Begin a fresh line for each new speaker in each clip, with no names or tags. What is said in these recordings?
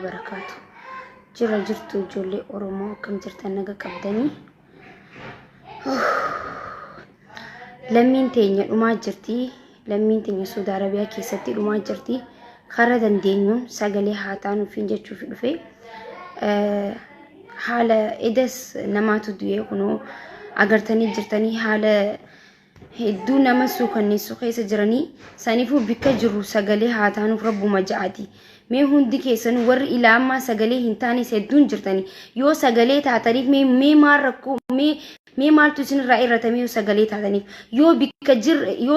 Wabarakaatu. Jira jirtu ijoollee Oromoo, akkam jirtan? Naga qabdanii? Lammiin teenya dhumaa jirti. Lammiin teenya Saudi Arabiyaa keessatti dhumaa jirti. Karaa dandeenyuun sagalee haa taanuufiin jechuuf dhufe. Haala edas namaatu du'ee kunoo agartanii jirtanii, haala hedduu nama suukanneessu keessa jiranii. Saniifuu bikka jirru sagalee haa taanuuf rabbuma ja'aati. Mee hundi keessanuu warri ilaa ammaa sagalee hin taanes hedduun jirtanii, yoo sagalee taataniif mee maal rakkoo, mee maaltu isinirraa irratame? Yoo sagalee taataniif, yoo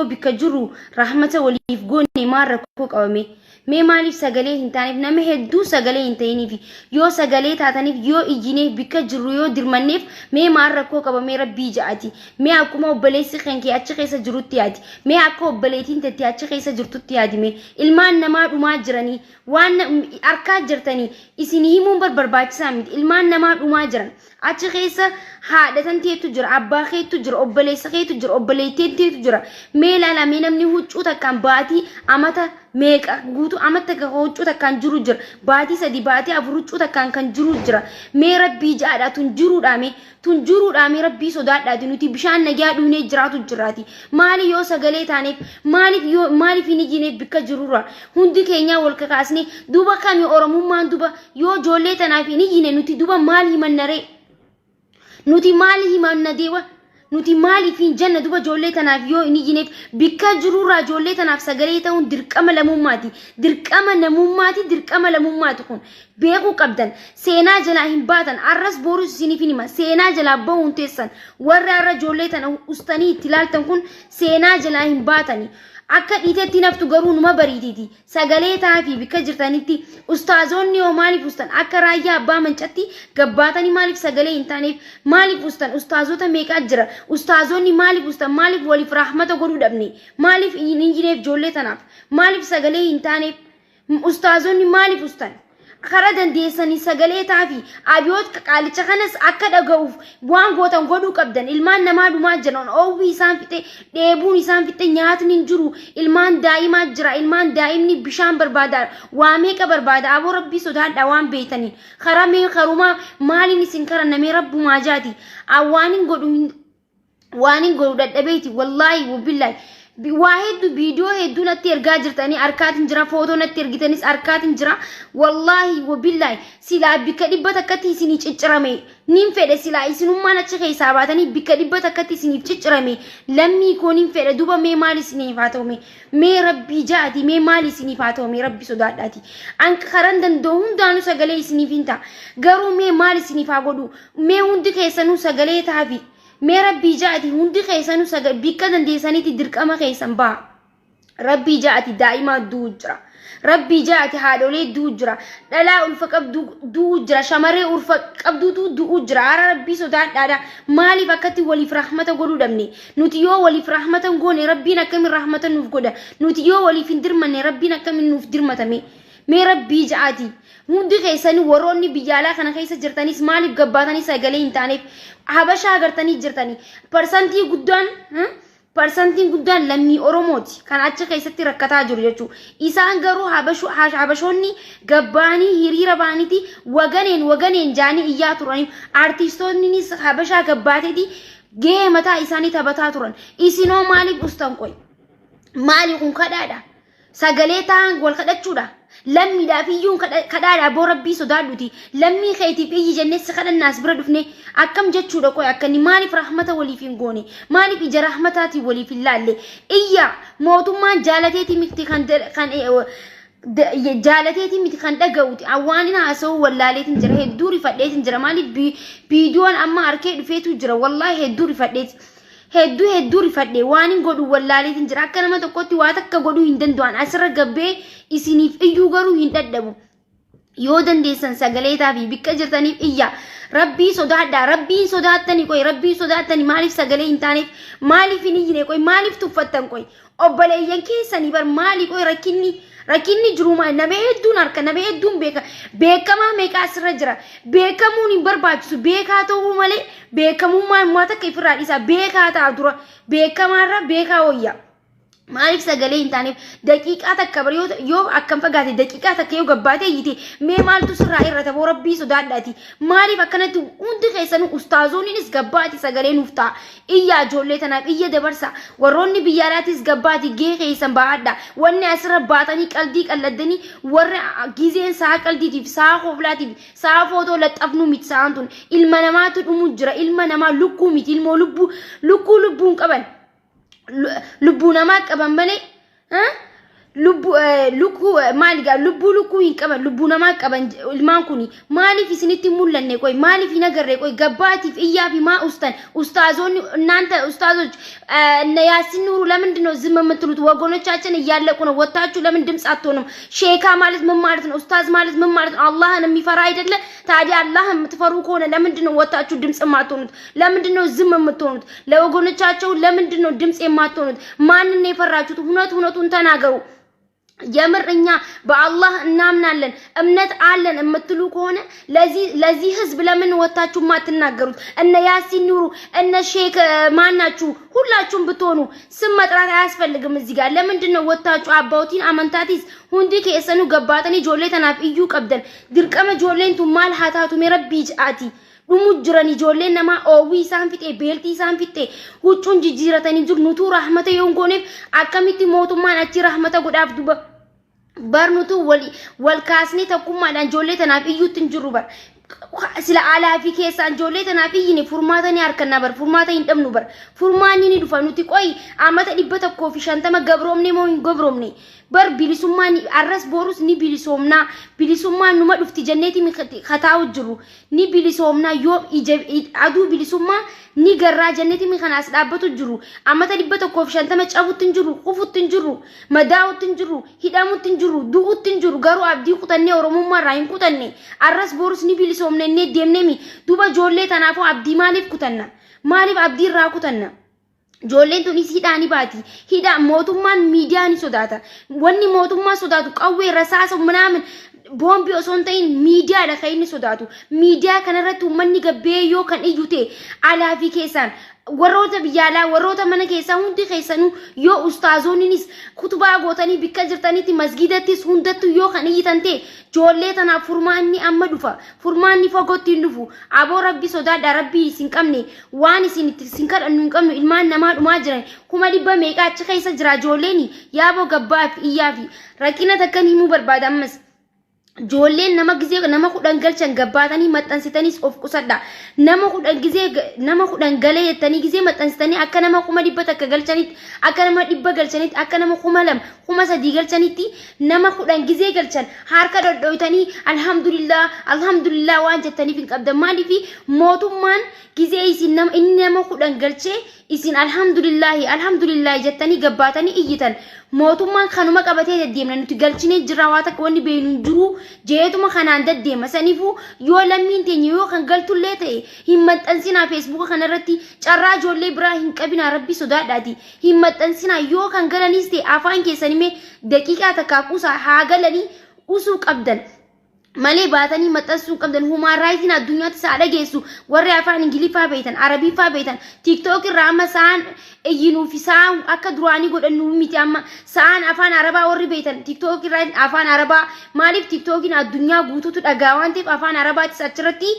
bikka jirru rahmata waliif goone maal rakkoo qabame? Mee maaliif sagalee hin taaneef? Nama hedduu sagalee hin ta'iniif yoo sagalee taataniif, yoo iyyineef, bikka jirru yoo dirmanneef, mee maal rakkoo qabamee? Rabbii ja'ati, mee akkuma obboleessi kan kee achi keessa jirutti yaadi. Mee akka obboleettiin tetti achi keessa jirtutti yaadi. Mee ilmaan namaa dhumaa jiranii waan harkaa jirtanii isin himuun barbaachisaa miti. Ilmaan namaa dhumaa jiran achi keessa, haadha tanteetu jira, abbaa keetu jira, obboleessa keetu jira, obboleettiin teetu jira. Mee ilaala, mee namni huccuu takkaan baatii amata meeqa guutuu amata takka huccuu takkaan jiru jira. Baatii 3, baatii 4 huccuu takkaan kan jiru jira. Mee rabbii ja'aadha, tun jiruudha, mee tun jiruudha. Mee rabbii sodaadhaati, nuti bishaan nagaa dhuunee jiraatu jiraati. Maali yoo sagalee taaneef? Maaliif yoo maaliif hin iyyineef? Bikka jirurra hundi keenyaa wal kakaasne duuba kami oromummaan? Duba yoo ijoollee tanaaf hin iyyine, nuti duba maal himannaree? Nuti maal himanna deewa? Nuti maaliif hin jenna duba ijoollee tanaaf yoo hin iyyineef? Bikka jirurraa ijoollee tanaaf sagalee ta'uun dirqama lammummaati. Dirqama namummaati, dirqama lammummaati. Kun beekuu qabdan. Seenaa jalaa hin baatan. Arras borus isiniif hin hima. Seenaa jalaa bahuun teessan. Warri har'a ijoollee tana ustanii itti ilaaltan kun seenaa jalaa hin baatani. Akka dhiitetti naftu garuu numa bariitiiti. Sagalee taafii bikka jirtanitti. Ustaazonni yoo maaliif ustan? Akka raayyaa abbaa mancatti gabbaatanii maaliif sagalee hin taaneef? Maaliif ustan? Ustaazota meeqaa jira? Ustaazonni maaliif ustan? Maaliif waliif rahmata godhuu dhabne? Maaliif hin iyyineef ijoollee tanaaf? Maaliif sagalee hin taaneef? Ustaazonni maaliif ustan? Karaa dandeessanii sagalee taafi. Abiyoot qaalicha kanas akka dhaga'uuf waan gootan godhuu qabdan. Ilmaan namaa dhumaa jiran, oowwii isaan fixe, dheebuun isaan fixe, nyaatni hin jiru. Ilmaan daa'imaa jira. Ilmaan daa'imni bishaan barbaada, waa meeqa barbaada. Aboo rabbii sodaadha waan beeytaniin. Karaa mee karumaa maaliin isin karannamee? Rabbumaa jaati, waan hin godhu dadhabeeti. Wallaahi wabillaahi, waa hedduu, viidiyoo hedduu natti ergaa jirtanii harkaatiin jira, footoo natti ergitanis harkaatiin jira. Wallaahi wabillaahi, silaa bikka 100tti isinii ciccirame nin fedhe. Silaa isinummaan achi keessaa baatanii bikka 100tti isiniif ciccirame lammii koo nin fedhe. Duba mee maal isiniif haa ta'u? Mee rabbii ja'ati, mee maal isiniif haa ta'u? Mee rabbi sodaadhaati. An karan danda'u hundaanuu sagalee isiniif hin ta'a, garuu mee maal isiniif haa godhu? Mee hundi keessanuu sagalee taafi. Mee rabbii ja'ati, hundi keessanuu bikka dandeessanitti dirqama keessan ba'a. Rabbii ja'ati, daa'imaa du'u jira. Rabbii ja'ati, haadholee du'u jira. Dhalaa ulfa qabdu du'u jira. Shamarree ulfa qabdutu du'u jira. Ara rabbii sodaadhaadha. Maaliif akkatti waliif rahmata godhuu dhabne? Nuti yoo waliif rahmata hin goone, rabbiin akkamiin rahmata nuuf godha? Nuti yoo waliif hin dirmanne, rabbiin akkamiin nuuf dirmatame? Mee rabbii ja'ati. Hundi keessanii warroonni biyya alaa kana keessa jirtanis maaliif gabbaatanii sagalee hin taaneef? Habashaa agartanii jirtanii. Parsantiin guddaan lammii Oromooti kan achi keessatti rakkataa jiru jechuudha. Isaan garuu habashoonni gabbaanii hiriira ba'aniiti waganeen waganeen jaanii iyyaa turanii, artiistoonnis habashaa gabbaateeti gahee mataa isaanii taphataa turan. Isinoo maaliif ustan qoy? Maali kun, kadhaadha? Sagalee ta'an wal kadhachuudha. Lammiidhaaf iyyuun kadhaadha? Boo rabbii sodaadhuti. Lammii keetiif iyyi jennee si kadhannaas bira dhufne akkam jechuudha qoy? Akkanni maaliif rahmata waliif hin goone? Maaliif ija rahmataatiin waliif hin laalle? Iyya, mootummaan jaalateeti miti kan jaalateeti miti kan dhaga'uti. Waan inni haasa'u wallaaleetiin jira. Hedduu rifadheetiin jira. Maaliif viidiyoon amma harkee dhufeetu jira. Wallaahi hedduu rifadheeti. Hedduu hedduu rifadhe. Waan hin godhu wallaaleetiin jira. Akka nama tokkotti waa takka godhuu hin danda'an. Asirra gabbee isiniif iyyuu garuu hin dadhabu. Yoo dandeessan sagalee taafi, bikka jirtaniif iyya. Rabbii sodaadhaa. Rabbiin sodaattani qoy? Rabbiin sodaattani? Maaliif sagalee hin taaneef? Maaliif hin iyyine qoy? Maaliif tuffattan qoy? Obboleeyyan keessanii bar. Maali qoy rakkinni? Rakkinni jiru nama hedduun harka, nama hedduun beeka. Beekamaa meeqa asirra jira? Beekamuun hin barbaachisu, beekaa ta'uu malee. Beekamummaan waa takka ifirraa dhiisa. Beekaa ta'a dura. Beekamaarra beekaa wayya. Maaliif sagalee hin taaneef? Daqiiqaa takka bar yoo akkam fagaate, daqiiqaa takka yoo gabbaatee iyyite, mee maaltu sirraa irrata? Boo Rabbii sodaadhaati. Maaliif akkanatti hundi keessanuu, ustaazoniinis gabbaati sagalee nuuf ta'a. Iyyaa, ijoollee tanaaf iyya dabarsa. Warroonni biyya alaatis gabbaati gahee keessan ba'aadha. Wanni asirra baatanii qaldii qalladdanii, warra gizeen sa'a qaldiitiif, sa'a koflaatiif, sa'a footoo laxxafnuu miti sa'aan tun. Ilma namaatu dhumuu jira. Ilma namaa lukkuu miti, ilmoo lubbuu lukkuu lubbuun qaban. Lubbuu namaa qaban malee lubbuu lukkuu maali gaa, lubbuu lukkuu hin qaban, lubbuu namaa qaban. Ilmaan kuni maaliif isinitti hin mul'anne? Qoy, maaliif hin agarre? Qoy, gabbaatiif iyyaa fi maa ustan ኡስታዞኒ እናንተ ኡስታዞች፣ እነ ያሲን ኑሩ፣ ለምንድን ነው ዝም የምትሉት? ወገኖቻችን እያለቁ ነው። ወጣችሁ ለምን ድምፅ አትሆኑም? ሼካ ማለት ምን ማለት ነው? ኡስታዝ ማለት ምን ማለት ነው? አላህን የሚፈራ አይደለ? ታዲያ አላህን የምትፈሩ ከሆነ ለምንድን ነው ወጣችሁ ድምፅ የማትሆኑት? ለምንድን ነው ዝም የምትሆኑት? ለወገኖቻቸው ለምንድን ነው ድምፅ የማትሆኑት? ማንን ነው የፈራችሁት? እውነት እውነቱን ተናገሩ። የምር እኛ በአላህ እናምናለን፣ እምነት አለን የምትሉ ከሆነ ለዚህ ህዝብ ለምን ወታችሁ የማትናገሩት? እነ ያሲን ኑሩ፣ እነ ሼክ ማናችሁ፣ ሁላችሁም ብትሆኑ ስም መጥራት አያስፈልግም። እዚህ ጋር ለምንድን ነው ወታችሁ? Abbootiin amantaatis hundi keessanuu gabbaatanii ijoollee tanaaf iyyuu qabdan. Dirqama ijoolleen tun maal haa taatu mee? Rabbii ja'aati, dhumu jiran ijoolleen namaa. Oowwii isaan fixee, beeltii isaan fixee, huccuun jijjiiratanii jiru. Nutuu rahmata yoo hin gooneef akkamitti mootummaan achi rahmata godhaaf duba? Bar nutu wal kaasnee tokkummaadhaan ijoollee tanaaf iyyuutti hin jirru bar. Sila alaa fi keessaan ijoollee tanaaf iyyine furmaata ni harkanna bar, furmaata hin dhabnu bar. Furmaanni ni dhufa. Nuti qoyi, amata 150 gabroomne moo hin gabroomne bar? Bilisummaan arras borus ni bilisoomnaa, bilisummaan numa dhufti jenneeti kataa'u jiru. Ni bilisoomnaa, yoo ija aduu bilisummaa ni garraa jenneeti kanaas dhaabbatu jiru. Amata 150 cabutti hin jiru, kufutti hin jiru, madaa'utti hin jiru, hidhamutti hin jiru, du'utti hin jiru. Garuu abdii kutannee Oromummaa irraa hin kutanne. Arras borus ni bilisoomna innee deemneemi. Duuba ijoollee tanaafuu abdii maaliif kutanna? Maaliif abdii irraa kutanna? Ijoolleen tunis hidhaa ni baati. Hidhaa mootummaan miidiyaa ni sodaata. Wanni mootummaa sodaatu qawwee, rasaasa, ምናምን boombii osoo hin ta'in miidiyaadha kan inni sodaatu. Miidiyaa kanarratti uummanni gabbee yoo kan iyyu ta'e, alaa fi keessaan, warroota biyya alaa, warroota mana keessaa, hundi keessanuu yoo ustaazoniinis kutubaa gootanii bikka jirtanitti, masgiidattis, hundattuu yoo kan iyyitan ta'e, ijoollee tanaaf furmaanni amma dhufa. Furmaanni fagootti hin dhufu. Aboo Rabbi sodaadha. Rabbii isin qabne waan isin itti isin kadhannu hin qabnu. Ilmaan namaa dhumaa jiran, 100,000 meeqa achi keessa jira ijoolleen. Yaaboo gabbaa fi iyyaa fi rakkina takkan himuu barbaada ammas. Ijoolleen nama gizee nama 10 galchan gabbaatanii maxxansitanis of qusadha. Nama 10 gizee nama 10 galee jettanii gizee maxxansitanii, akka nama 100,000 galchanitti, akka nama 100 galchanitti, akka nama 2000, 3000 galchanitti, nama 10 gizee galchan harka dhodhoytanii alhamdulillah, alhamdulillah waan jettaniif hin qabdan. Maaliif mootummaan gizee isin nama inni nama 10 galchee isin alhamdulillahi, alhamdulillahi jettanii gabbaatanii iyyitan, mootummaan kanuma qabatee deddeemna, nuti galchinee jirra, waa takka wanni beeynu hin jiru jeetuma kanaan deddeema. Saniifuu yoo lammiin teenya yoo kan galtullee ta'e hin maxxansinaa Feesbuuka kanarratti. Carraa ijoollee biraa hin qabinaa. Rabbi sodaadhaati, hin maxxansinaa. Yoo kan galaniis ta'e afaan keessanimee daqiiqaa takkaa qusaa haa galanii usuu qabdan malee baatanii maxxansuu qabdan. Human rightiin addunyaatti isaa dhageessu. Warri afaan Ingiliffaa beektan, Arabiffaa beektan, TikTok irraa amma sa'aan iyyinuu fi sa'aan akka duraanii godhannu miti. Amma sa'aan afaan Arabaa warri beektan TikTok irraa afaan Arabaa, maaliif TikTokiin addunyaa guutuutu dhagaa waan ta'eef, afaan Arabaatis achirratti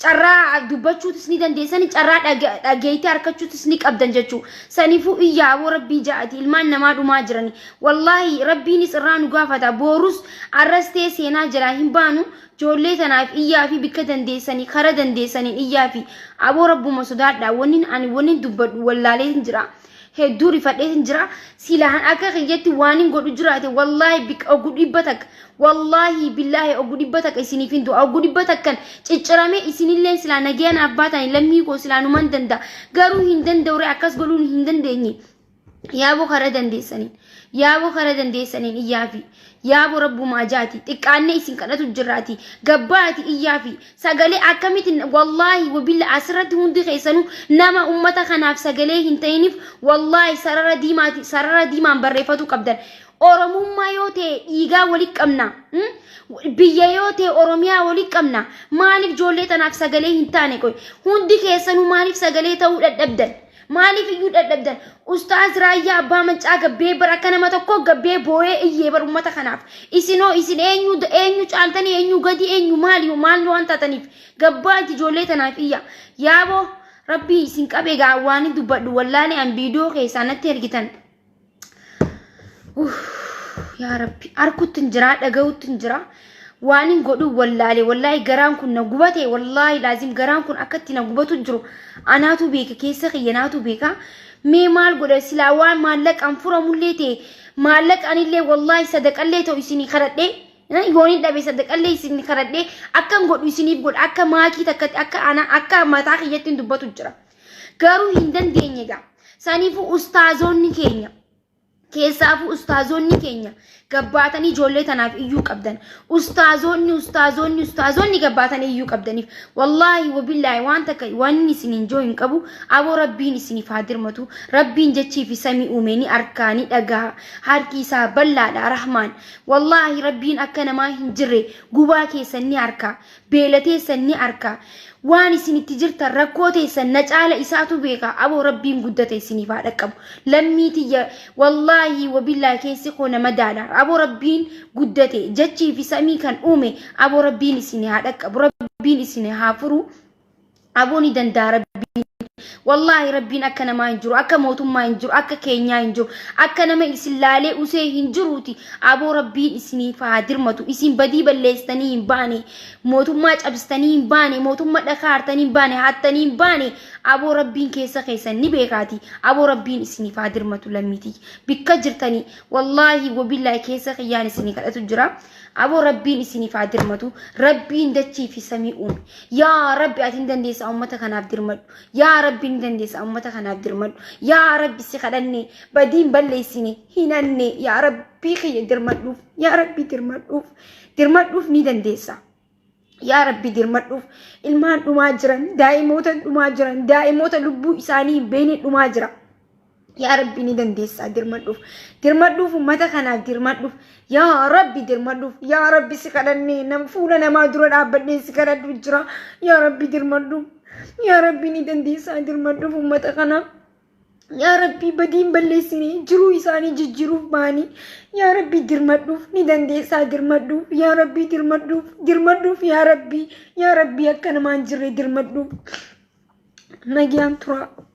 carraa dubbachuutis ni dandeessani, carraa dhageettii harkachuutis ni qabdan jechuu. Saniifuu iyyaa aboo, Rabbii ja'ati, ilmaan namaa dhumaa jirani. Wallaahi Rabbiinis irraa nu gaafata. Boorus arras ta'e seenaa jalaa hin baanu. Ijoollee tanaaf iyyaa fi bikka dandeessanii, kara dandeessaniin iyyaa fi aboo Rabbuma sodaadha. Wannin ani wannin dubbadhu wallaalee hin jira, hedduu rifadheetin jira. Silaan akka kiyyatti waan hin godhu jiraate, wallaahi bikka oggu 100, wallaahi billaahi oggu 100 isiniif hin du'a. Oggu 100n cicciramee isinilleen silaa nagayaan abbaatani lammii koo silaa numan danda'a. Garuu hin danda'ure, akkas godhuun hin dandeenye. Yaaboo kara dandeessaniin, yaaboo kara dandeessaniin iyyaafi. Yaaboo Rabbumaa jaati, xiqqaannee isin kadhatu jirraati, gabbaati iyyaafi. Sagalee akkamitti? Wallaahi wabilla asirratti hundi keessanuu nama ummata kanaaf sagalee hin ta'iniif, wallaahi sarara diimaati, sarara diimaan barreeffatu qabdan. Oromummaa yoo ta'e dhiigaa walitti qabna, biyya yoo ta'e Oromiyaa walitti qabna. Maaliif ijoollee tanaaf sagalee hin taane? Qoy, hundi keessanuu maaliif sagalee ta'uu dadhabdan? Maaliif iyyuu dadhabdan? Ustaaz Raayyaa Abbaa Maccaa gabbee bara akka nama tokkoo gabbee boo'ee iyyee bar ummata kanaaf. Isinoo isin eenyu eenyu caaltanii, eenyu gadi, eenyu maali maal waan taataniif gabbaati ijoollee tanaaf iyya. Yaaboo, Rabbii isin qabe gaa, waan hin dubbadhu wallaalee an viidiyoo keessaa natti ergitan. Yaa Rabbi, arkutti hin jira, dhaga'utti hin jira. Waan hin godhu wallaalee, wallaahi garaan kun na gubate, wallaahi laazim garaan kun akkatti na gubatu jiru. Anaatu beeka, keessa kiyya naatu beeka. Mee maal godha? Silaa waan maallaqaan furamullee ta'e, maallaqaan illee, wallaahi sadaqallee ta'u isinii kadhadhee, yoon hin dhabe sadaqallee isinii kadhadhee akkan godhu isiniif godha, akka maakii takkatti, akka ana akka mataa kiyyatti hin dubbatu jira. Garuu hin dandeenye gaa. Saniifuu ustaazonni keenya, keessaafuu ustaazonni keenya gabbaatanii ijoollee tanaaf iyyuu qabdan. Ustaazonni, ustaazonni, ustaazonni gabbaatanii iyyuu qabdaniif. Wallaahi wabillaahi waan takka waan isin hin joo hin qabu. Aboo, Rabbiin isiniif haa dirmatu. Rabbiin jechii fi samii uume ni arkaa, ni dhagaha. Harki isaa bal'aadha, Rahmaan. Wallaahi Rabbiin akka namaa hin jirre gubaa keessan ni arkaa. Beela teessan ni arka. Waan isin itti jirtan, rakkoo teessan na caala isaatu beeka. Aboo, Rabbiin guddate isiniif haa dhaqqabu. Lammii tiyya, wallaahi wabillaahi keessi koo nama daadha. Aboo, Rabbiin guddate jechii fi samii kan uume, aboo, Rabbiin isin haa dhaqqabu. Rabbiin isin haa furu. Aboo, ni danda'a Rabbiin. Wallaahi Rabbiin akka namaa hin jiru, akka mootummaa hin jiru, akka keenyaa hin jiru, akka nama isin laalee usee hin jiruuti. Aboo, Rabbiin isiniif haa dirmatu. Isin badii balleessitanii hin baane, mootummaa cabsitanii hin baane, mootummaa dhakaartanii hin baane, hattanii hin baane. Aboo, Rabbiin keessa keessan ni beekaati. Aboo, Rabbiin isiniif haa dirmatu lammiitii. Bikka jirtanii, wallaahi wabillaahi keessa kiyyaan isinii kadhatu jira. Aboo, Rabbiin isiniif haa dirmatu. Rabbiin dachii fi samii uume. Yaa Rabbi, ati hin dandeessa, uummata kanaaf dirmadhu. Yaa Rabbi, hin dandeessa, uummata kanaaf dirmadhu. Yaa Rabbi, si kadhanne, badiin balleessine hin hanne. Yaa Rabbii kiyya, dirmadhuuf. Yaa Rabbi, dirmadhuuf. Dirmadhuuf, ni dandeessa. Yaa Rabbi, dirmadhuuf. Ilmaan dhumaa jiran, daa'imoota dhumaa jiran, daa'imoota lubbuu isaanii hin beekne dhumaa jira. Yaa Rabbi, ni dandeessaa, dirmadhuuf. Dirmadhuuf, uummata kanaaf dirmadhuuf. Yaa Rabbi, dirmadhuuf. Yaa Rabbi, si kadhannee nam fuula namaa dura dhaabbadhee si kadhadhu jira. Yaa Rabbi, dirmadhuuf. Yaa Rabbi, ni dandeessaa, dirmadhuuf uummata kanaaf. Yaa Rabbi, badiin balleessine, jiruu isaanii jijjiiruuf ba'anii. Yaa Rabbi, dirmadhuuf, ni dandeessaa, dirmadhuuf. Yaa Rabbi, dirmadhuuf, dirmadhuuf. Yaa Rabbi, yaa Rabbi, akka namaan jirre dirmadhuuf. Nagyaan tura.